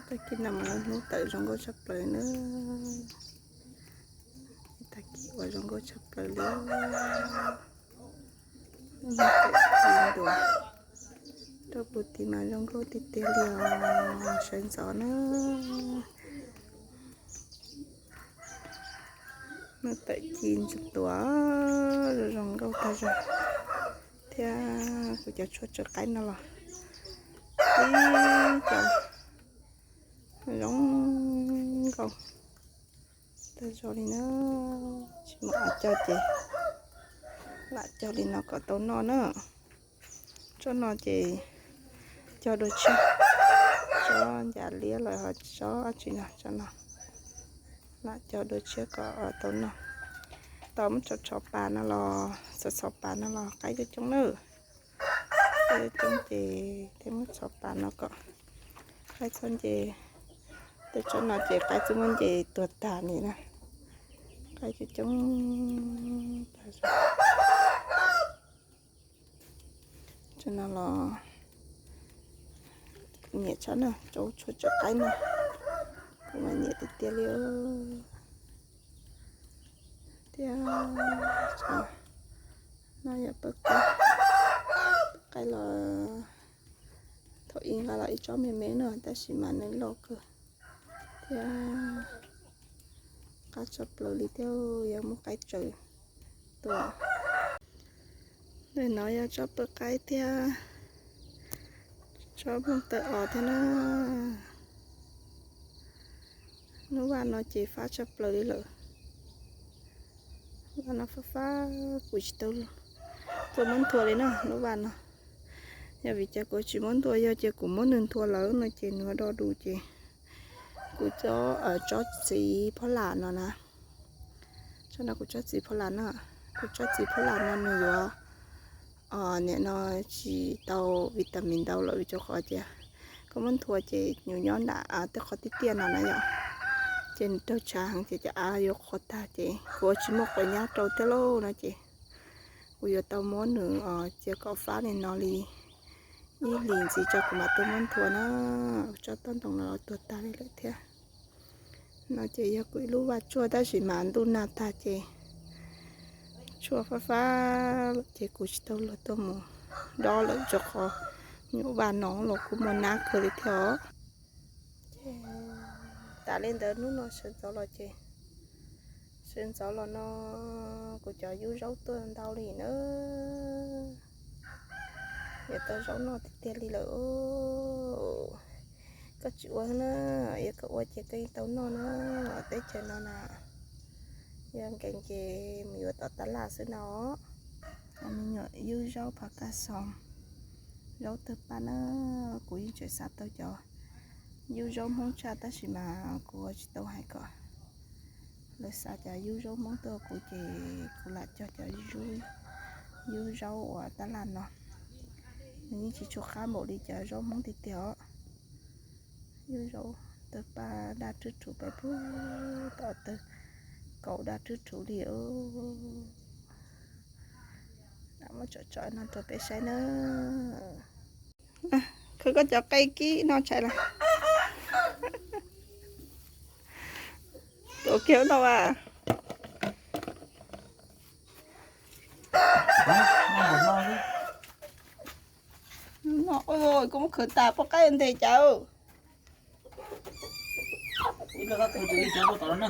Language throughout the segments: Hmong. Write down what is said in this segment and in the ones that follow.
Tag kis no mas lub hnub tawm zoo nkauj tshaj plaws na. Tag kis uas zoo nkauj tshaj plaws li. Rau puag tim mas zoo nkauj tiag tiag li os, sawv ntxov na. Hnub tawm ci ntsuag tuaj zoo zoo nkauj tag zog, thiab kuv cov tshuaj tsw qaib no los ib co zoo nkauj tag zog li na. Tsis muaj av cog ces lam cog li no kom tau noj na. Tsob no ces cog dua tshiab, tsob ncav liab los tsob dab tsi no, tsob no lam cog dua tshiab kom tau noj. Tau muab txhov txhov pas no los, txhov txhov pas no los qaib coob coob na. Qaib coob coob ces thiaj muab txhov pas no kom qaib txhob nce. Tej tsob no ces qaib txhob muab nce tuag tag li na. Qaib coob coob tag zog. Tsob no los kuv nyiam tshaj na, tsob tshuaj tsw qaib no kuv mas nyiam tiag tiag li. Thiab no yog pawg qaib, pawg qaib los thaum ub nqa los ib tsob me me na, tab sis mas nws loj kawg thiab qab tshaj plaws li thiab, yog muaj qaib tsaws tuaj. Ntawm no yog tsob pawg qaib thiab tsob nplooj taw os thiab na. Lub vaj no ces fab tshaj plaws li lawm. Vaj no fab fab kuv tsis tau tuaj muab nthua li na lub vaj no. Yog vim cas kuv tsis muab nthua, yog ces kuv muab nws nthua lawm no ces nws do dus ces kuv tsob, tsob txiv phob lam no na. Tsob no kuv tsob txiv phob lam no, kuv tsob txiv phob lam no nws yuav, nim no tsis tau vitamin ntau lawm vim rau qhov tias koj muab nthua ces nws nyob nram tej qhov tiaj tiaj no na yom, ces nws raug tshav heev ces cov av yuav qhuav tag ces kuv tsis muaj quav nyab rau thiab lauj no ces kuv yuav tau muab nws cia kom fab li no li ib hlis ntxiv tso kuv mam tuaj muab nthua na. Tsob tob ntoo no los tuag tag li lawm thiab. No ces yog kuv ib lub vaj tsuag tab sis mas ntuj nag tag ces tshuaj fab fab ces kuv tsis tau luag tuaj mus dob lawm rau qhov nyuam vaj no los kuj muaj nab kawg li thiab os. Ces tas li ntawd hnub no sawv ntxov los ces, sawv ntxov los no kuv cov yub zaub tuaj ntau li na. Yuav tau zaub noj tiag tiag li lawm. Koj tsis ua na, yog koj ua ces koj yeej tau noj na. Teb chaws no na, yog nkees ces mus yuav tom tab laj xwb no. Cov me nyuam yub zaub phas kaj xoo, zaub tawg paj na, kuv yeej tseem xav tau cov yub zaub Hmoob tshaj tab sis mas kuv tsis tau hais kom lawv xa cov yub zaub Hmoob tuaj kuv ces kuv lam cog cov yub zaub uas tab laj no. Nws yeej tsis tshua qab npaum li cov zaub Hmoob tiag tiag os. Yub zaub tawg paj daj rwb rhuv peb pub tom tawg kaum daj rwb rhuv li. Muab tsom tsom no rau peb saib na. Khwv koj cov qe kib no tshais lawm. Tuav kiag no as. No, koj muab khwv tas poj qaib ntes cas. Ib pliag koj tus tus li cov ua tom no na.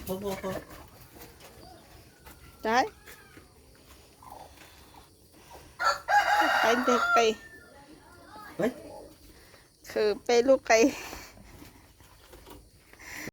Ua, ua, ua. Tais. Qaib nteg qe. Khwv peb lub qe.